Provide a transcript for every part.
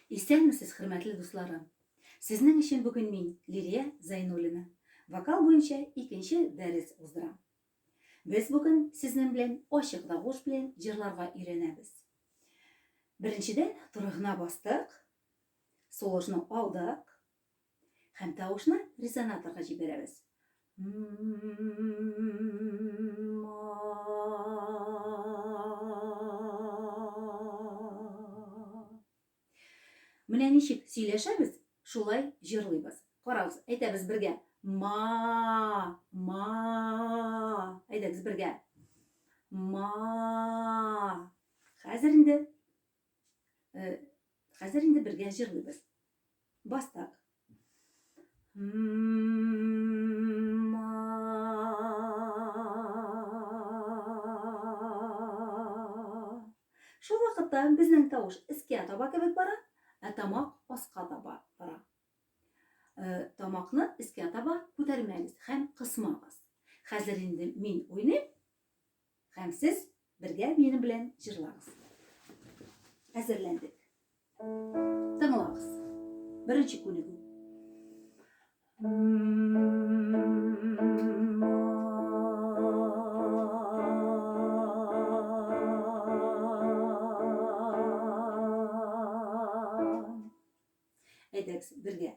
Исәнмесез, хөрмәтле дусларым! Сезнең өчен бүген мин, Лилия Зайнуллина, вокал буенча икенче дәрес уздырам. Без бүген сезнең белән ачык тавыш белән җырларга өйрәнәбез. Беренчедән, туры гына бастык, сулышны алдык һәм тавышны резонаторга җибәрәбез. Менә ничек сөйләшәбез, шулай җырлыйбыз. Карагыз, әйтәбез бергә. Ма, ма. Әйдәгез бергә. Ма. Хәзер инде э, хәзер инде бергә җырлыйбыз. Бастак. Шул вакытта безнең тавыш өскә таба кебек бара, ә тамак аска таба бара. Э, тамакны өскә таба күтәрмәгез һәм кысмагыз. Хәзер инде мин уйныйм, һәм сез бергә минем белән җырлагыз. Әзерләндек. Тыңлагыз. Беренче күнегү. Әйдәгез, бергә.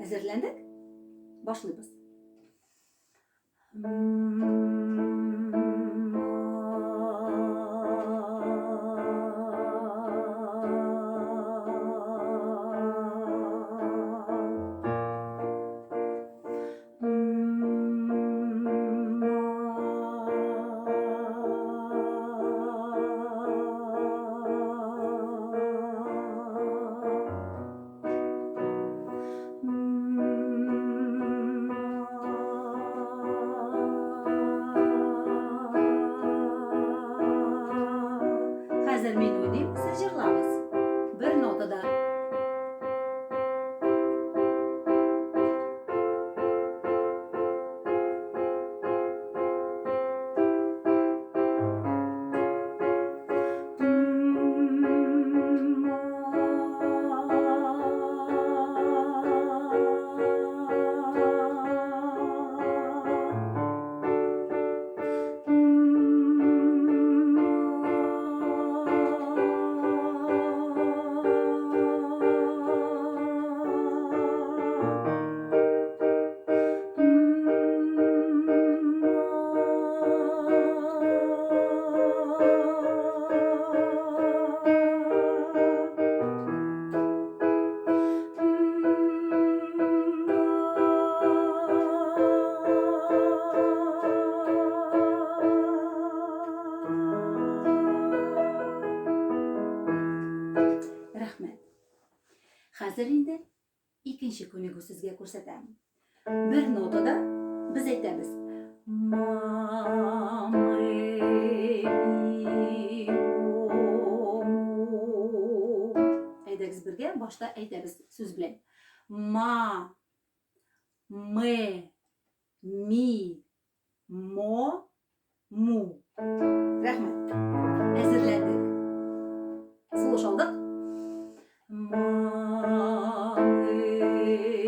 Әзерләндек? Башлыйбыз. Хәзер мин уйныйм, сез җырлагыз. Бер нотада. Рәхмәт. Хәзер инде икенче күнегү сезгә күрсәтәм. Бер нотада без әйтәбез. Ма, мы, ми, мо, му. Әйдәгез бергә башта әйтәбез сүз белән. Ма, мы, ми, мо, му. Рәхмәт. Әзерләндек. Сулыш алдык. Ма, мы,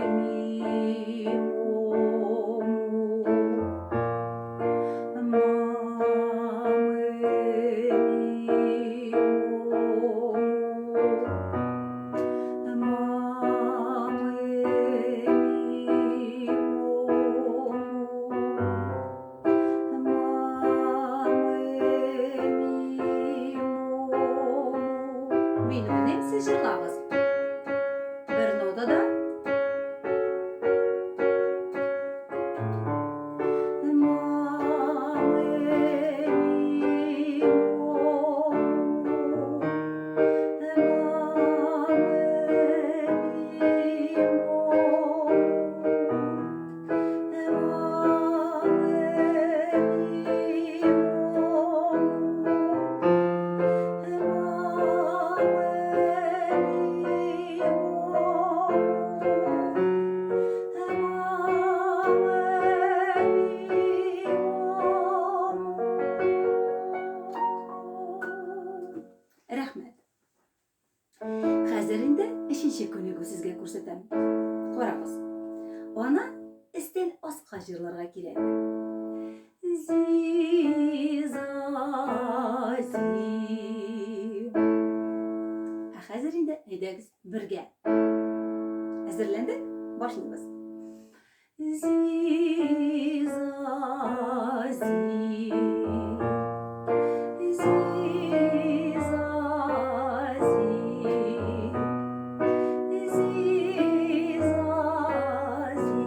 ми, мо, му. Ма, мы, ми, мо, му. Ма, мы, ми, мо, му. Мин уйныйм, сез җырлагыз. Бер нотада. хәзер инде өченче күнегү сезгә күрсәтәм. Карагыз. Аны өстән аска җырларга кирәк. Зи, за, зи. Ә хәзер инде әйдәгез бергә. Әзерләндек? Башлыйбыз. Зи, за, зи. Зи, за, зи. Зи, за, зи.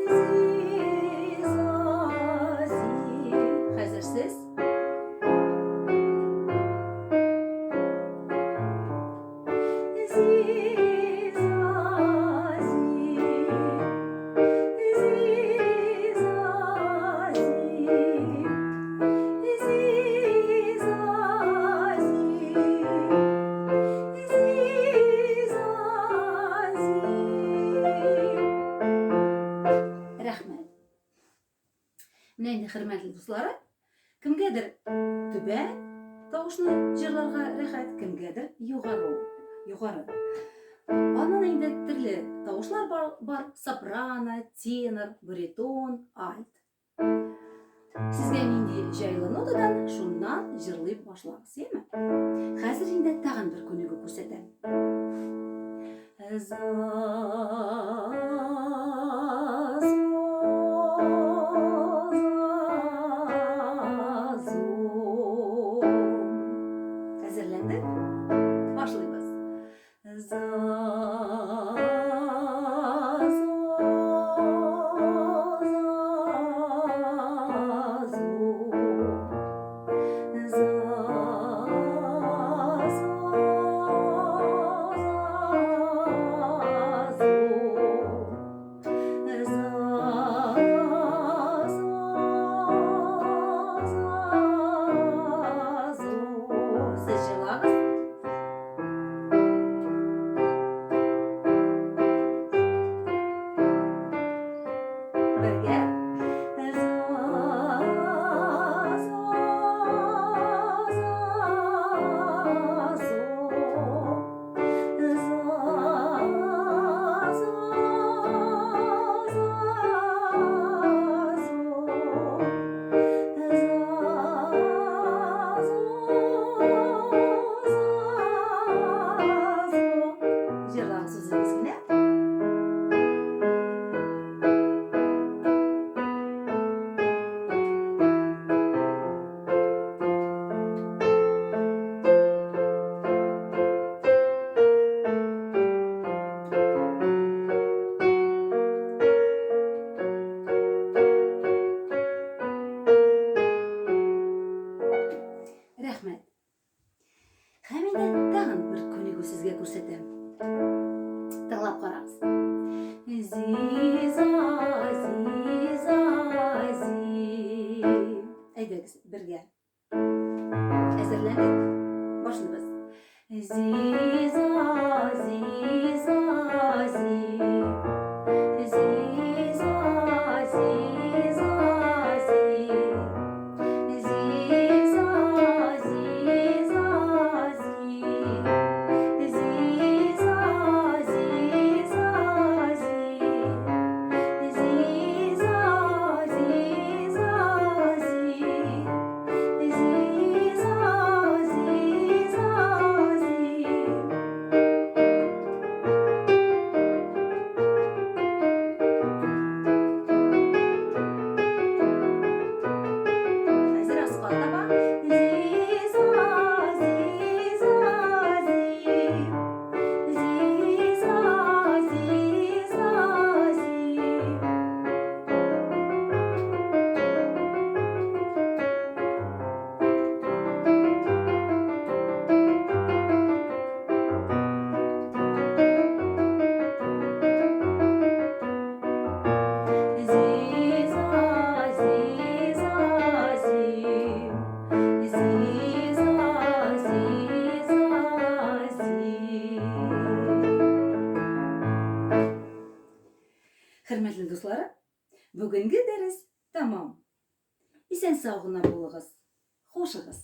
Зи, за, зи. Хәзер сез. Рәхмәт. Менә инде, хөрмәтле дуслары, кемгәдер түбән тавышны җырларга рәхәт, кемгәдер югары. Югары. Аннан инде төрле тавышлар бар, бар, сопрано, тенор, баритон, альт. Сезгә нинди җайлы нотадан, шуннан җырлый башлагыз, яме? Хәзер инде тагын бер күнегү күрсәтәм. Әзерләндек? Башлыйбыз. За, зо, за, зо. Сез җырлагыз. Бергә. Җырлагыз үзегез генә. Рәхмәт. Һәм инде тагын бер күнегү сезгә күрсәтәм. Тыңлап карагыз. Зиза, зиза, зи. Әйдәгез, бергә. Әзерләндек? Башлыйбыз. Зиза, зиза, зи. Зиза, зиза, зи. Хәзер аска таба. Зиза, зиза, зи. Зиза, зиза, зи. Хөрмәтле дуслар, бүгенге дәрес тәмам. Исән-сау гына булыгыз. Хушыгыз.